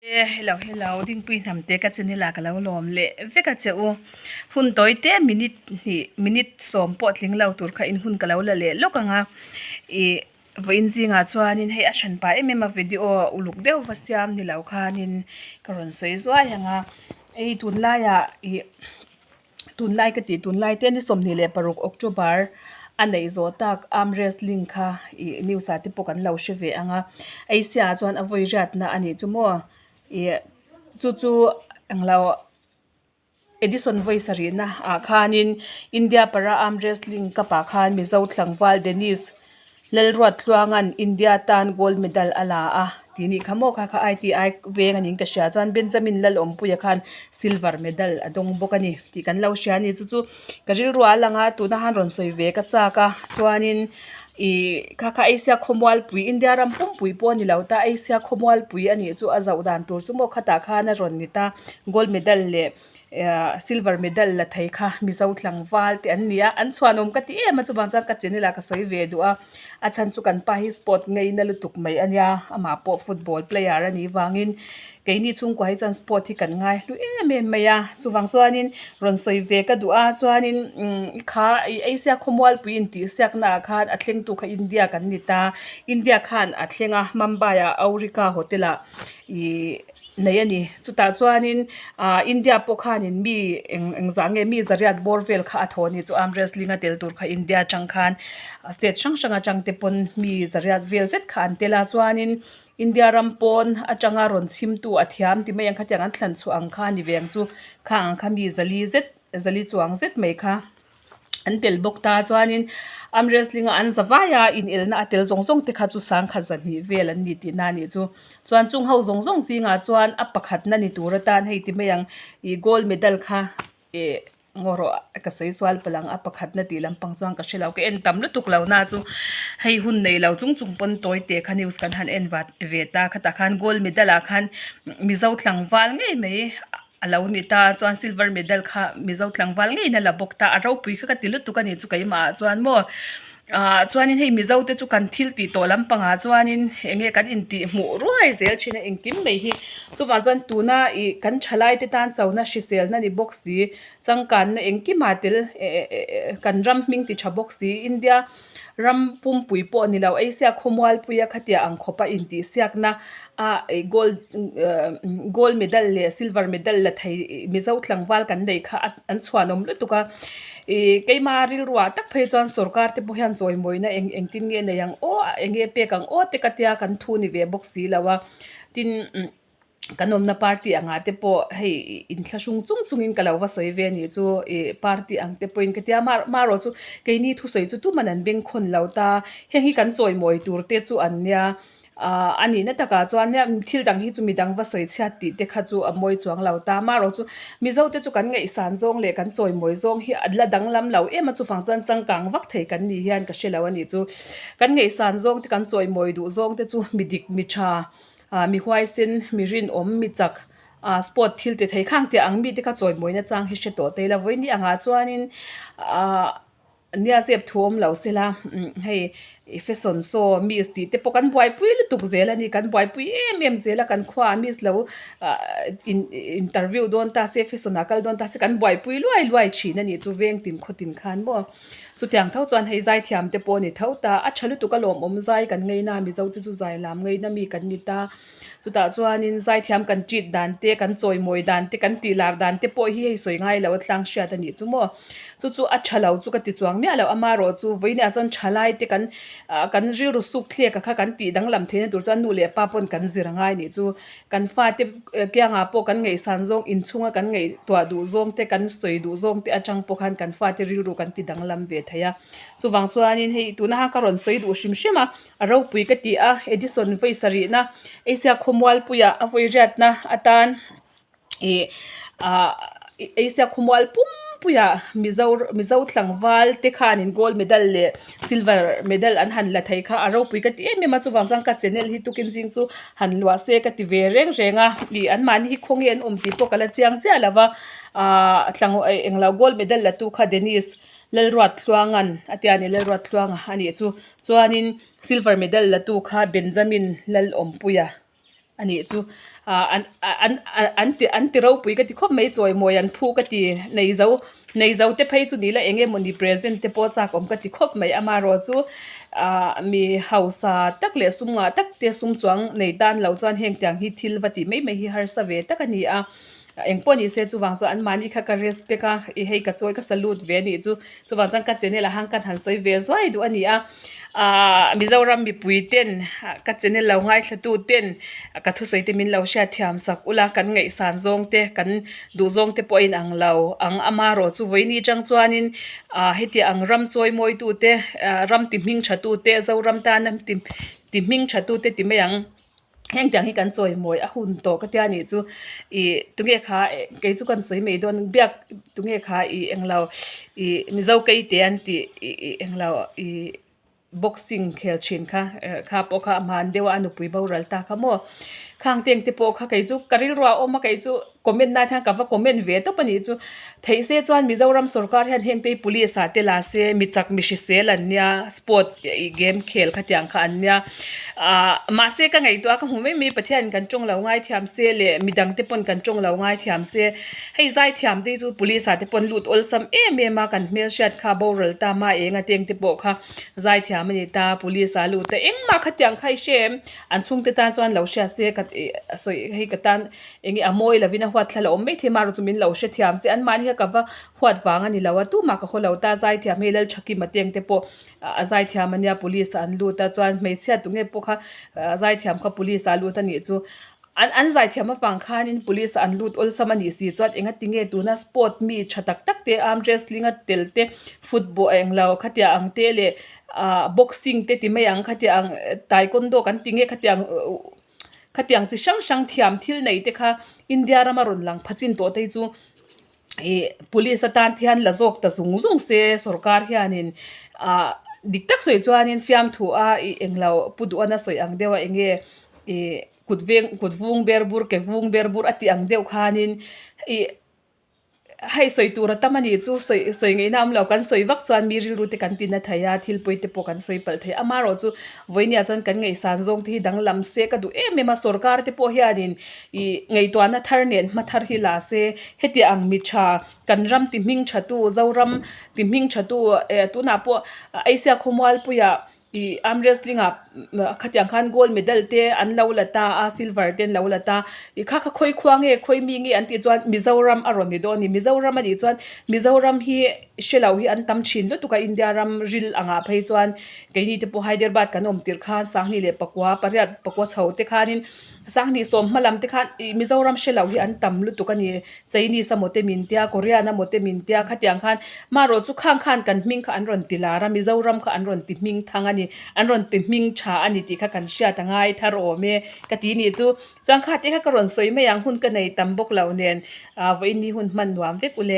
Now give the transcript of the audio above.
E hello hello dingpui hnam te ka channel ah ka lo lawm leh vek a che u hun tawi te minute hnih minute sawm pawh tling lo tur kha in hun ka lo la leh lawk ang a ih vawiin zingah chuanin hei a hran pah em em a video uluk deuh va siam ni lo khanin ka rawn sawi zuai ang a hei tunlaiah ih. Tunlai ka tih tunlai te ni 26 October a neih zawh tak arm wrestling kha ih news ah te pawh kan lo hre ve ang a Asia ah chuan a vawi riatna a nih chu maw ih chu chu englo Edison vawi sarihna ah khanin India para arm wrestling cup ah khan Mizo tlangval Dennis Lalruattluanga'n India tan gold medal a la a tih nih kha maw kha kha ITI veng a niin ka hria chuan Benjamin Lalawmpuia khan silver medal a dawng bawk a ni tih kan lo hria a ni chu chu ka rilru a lang a tuna han rawn sawi ve ka chak a chuanin ih kha kha Asia khawmualpui India ram pumpui pawh a ni lo ta Asia khawmualpui a nih chu a zoh dan tur chu maw khatah khan a rawn ni ta gold medal leh. Ehh silver medal la thei kha mizo tlangval te an ni a an chhuanawm ka ti em a chuvang chuan ka channel ah ka sawi ve duh a a chhan chu kan pa hi sport ngaina lutuk mai a nia amah pawh football player a nih vangin keini chhungkua hi chuan sport hi kan ngai hlu em em mai a chuvang chuanin rawn sawi ve ka duh a chuanin umm kha ih Asia khawmualpui intihsiakna ah khan a thlengtu kha India kan ni ta India khan a thleng a Mumbai ah Aurika hotel ah ihh. nei a ni chutah chuanin ah India pawh khanin mi eng eng zah nge mi zariat bawr vel kha a thaw a ni chu arm wrestling a tel tur kha India atang khan state hrang hrang atang te pawn mi zariat vel zet kha an tel a chuanin India ram pawn atanga rawn chhimtu a thiam ti mai ang khatiang an thlan chhuah ang kha a ni ve ang chu khang ang kha mi zali zet zali chuang zet mai kha. an tel bawk ta chuanin arm wrestling a an za vai a inelna a tel zawng zawng te kha chu sangkhat zahnih vel an ni tihna a nih chu chuan chung ho zawng zawng zingah chuan a pakhatna ni tur atan hei ti mai ang ih gold medal kha ih ngaw rawh ka sawi sual palh ang a pakhatna tih lampang chuan ka hrelo ka en tam lutuk lo na chu hei hun nei lo chung chung pawn tawi te kha news kan han en vat ve ta khatah khan gold medal ah khan mizo tlangval ngei mai. A lo ni ta chuan silver medal kha mizo tlangval ngeiin a la bawk ta a ropui kha ka ti lutuk a ni chu keimah ah chuan maw ah chuanin hei mizo te chu kan thil tih tawh lampangah chuanin eng nge kan intih hmuh ruai zel thin a engkim mai hi chuvang chuan tuna ih kan thalai te tan chona hriselna ni bawk si changkanna engkimah tel eh kan ram hming ti tha bawk si India Ram pumpui pawh ni lo Asia khawmualpuia khatia ang khawpa intihsiakna a gold gold medal leh silver medal la thei Mizo tlangval kan nei kha an chhuanawm lutuk a ih keima rilruah tak phei chuan sorkar te pawh hian chawimawina eng engtin nge nei ang aw eng nge pek ang aw te ka tia kan thu ni ve bawk si lo a tin. Kan awmna party angah te pawh hei inthlahrung chung chungin ka lo va sawi ve anih chu ih party ang te pawhin ka tia marawh chu keini thusawi chu tuman an bengkhawn lo ta heng hi kan chawimawi tur te chu an nia ah a nihna takah chuan thil dang hi chu midang va sawi chhiat tih te kha chu a mawi chuang lo ta marawh chu mizo te chu kan ngaihsan zawng leh kan chawimawi zawng hi a la danglam lo em a chuvang chuan changkang vak thei kan nih hian ka hre lo a nih chu kan ngaihsan zawng te kan chawimawi duh zawng te chu mi dik mi tha. ah mi huaisen mi rinawm mi chak ah sport thil ti thei khang tih ang mite kha chawimawina chang hi hre tawh te ila vawiin angah chuanin ah nia zep thu awm lo sela hei fashion show miss tih te pawh kan buaipui lutuk zel a ni kan buaipui em em zel a kan khuaah miss lo ah in interview dawn ta se fashion ah kal dawn ta se kan buaipui luai luai thin a nih chu veng tin khaw tin khan maw. Chutiang tho chuan hei zaithiam te pawh a ni tho ta, a tha lutuk a lawmawm zai kan ngei na Mizo te chu zai lam ngei na mi kan ni ta. Chutah chuanin zaithiam kan treat dan te, kan chawimawi dan te, kan tih lar dan te pawh hi hei sawi ngai lo a tlang hriat a nih chu maw. Chu chu a tha lo chu ka ti chuang miah lo, amaherawh chu vawiin ah chuan thalai te kan ah kan rilru suk thlek a kha kan tih danglam theihna tur chuan nu leh pa pawn kan zir a ngai a nih chu. Kan fate kiangah pawh kan ngaihsan zawng inchhunga kan ngaihtuah duh zawng te kan sawi duh zawng te atang pawh khan kan fate rilru kan ti danglam ve thei a. Chuvang chuanin hei tuna kha ka rawn sawi duh hrim hrim a, a ropui ka ti a, Edison vawi sarihna Asia khawmualpuia a vawi riatna atan ih ah Asia khawmual pumpuia Mizo Mizo tlangval te khanin gold medal leh silver medal an han la thei kha a ropui ka ti em em a chuvang chuan ka channel hi tukin zing chu han luah se ka ti ve reng reng a ih an mahni hi khawnge an awm tih pawh ka la chiang chiah lo va ahh tlang englo gold medal la tu kha Dennis Lalruattluanga'n a tia ni Lalruattluanga a nih chu chuanin silver medal la tu kha Benjamin Lalawmpuia. A nih chu ah an an an ti an ti ropui ka ti khawp mai chawimawi an phu ka ti nei zo nei zo te phei chu ni la eng emawni present te pawh chak awm ka ti khawp mai amaherawh chu ah mi hausa tak leh sum ngah tak te sum chuang nei tan lo chuan heng tiang hi thil va tih mai mai hi harsa ve tak a ni a engpawh ni se chuvang chuan anmahni kha ka respect a i hei ka chawi ka salute ve a nih chu chuvang chuan ka channel ah khan ka han sawi ve zuai duh a ni a ahh Mizoram mipui ten ka channel lo ngaithla tu ten ka thusawi te min lo hriat thiam sak ula kan ngaihsan zawng te kan duh zawng te pawh a inang lo ang amaherawh chu vawiini atang chuanin ah heti ang ram chawi mawi tu te ah ram ti hming tha tu te Zoram tana ti ti hming tha tu te ti mai ang. Heng tiang hi kan chawimawi a hun tawh ka tia nih chu ih tunge kha kei chu kan sawi mai dawn biak tunge kha ih englo ih mizo keite an tih ih ih englo ih boxing khel thin kha kha pawh kha a hman deuh a a nupui boral ta kha maw khang te ang te pawh kha kei chu ka rilru ah a awm a kei chu comment nan hian ka va comment ve tawp a nih chu theih se chuan Mizoram sorkar hian heng te hi police ah te la se mi chak mi hrisel an nia sport ih game khel khatiang kha an nia ah mahse ka ngaihtuah a ka hmu mai mai Pathian kan tawng lo ngaithiam se leh midang te pawn kan tawng lo ngaithiam se hei zaithiam te hi chu police ah te pawn lut awlsam em em a kan hmelhriat kha boral ta ma eng a teng te pawh kha zaithiam a ni ta police ah lut a engmah khatiang kha i hre em an chhungte tan chuan lo hria se ka ih sawi hei ka tan. Enge a mawi lovin a huat thla la awm maithei a marawh chu min lo hrethiam se anmahni kha ka va huat vang a ni lo a tumah ka haw lo ta zaithiam hei Lalthakima te ang te pawh a zaithiam a nia police ah an lut a chuan hmeichhia tunge pawh kha zaithiam kha police ah a lut a nih chu an an zaithiam avang khanin police ah an lut awlsam a nih si chuan enga tinge tuna sport mi tha tak tak te arm wrestling a tel te football englo khatiang ang te leh ah boxing te ti mai ang khatiang taekwondo kan ti nge khatiang. Khatiang chi hrang hrang thiam thil nei te kha India rama rawn lang pha chin tawh te hi chu ih police atan te hian la zawk ta zung zung se sorkar hianin ah dik tak sawi chuanin fiamthu a ih englo pu duhana sawi ang deuh a enge ih kut veng kut vung ber bur ke vung ber bur a tih ang deuh khanin ih. Hei sawi tur a tam a nih chu sawi sawi ngaihna awm lo kan sawi vak chuan mi rilru te kan tina thei a thil pawi te pawh kan sawi palh thei a amaherawh chu vawinia chuan kan ngaihsan zawng te hi danglam se ka duh em em a sorkar te pawh hianin ih ngaihtuahna thar nen hma thar hi la se heti ang mi tha kan ram ti hming tha tu Zoram ti hming tha tu eh tunah pawh Asia khawmualpuiah. Ih arm wrestling ah khatiang khan gold medal te an lo la ta a silver te an lo la ta ih kha kha khawi khua nge khawi mi nge an tih chuan Mizoram a rawn ni dawn a ni Mizoram a nih chuan Mizoram hi hre lo hi an tam thin lutuk a India ram ril angah phei chuan keini te pawh Hyderabad kan awm tirh khan Sanghnih leh pakua pariat pakua chho te khanin Sanghnih sawm hma lam te khan ih Mizoram hre lo hi an tam lutuk a ni. Chinese amaw te min tia, Korean amaw te min tia khatiang khan marawh chu khang khan kan hming kha an rawn ti lar a, Mizoram kha an rawn ti hming thang a ni, an rawn ti hming tha a ni tih kha kan hriat a ngai thar awm e ka ti nih chu. Chuan kha te kha ka rawn sawi mai ang hun ka nei tam bawk lo nen ah vawiin ni hun hman nuam vek ule.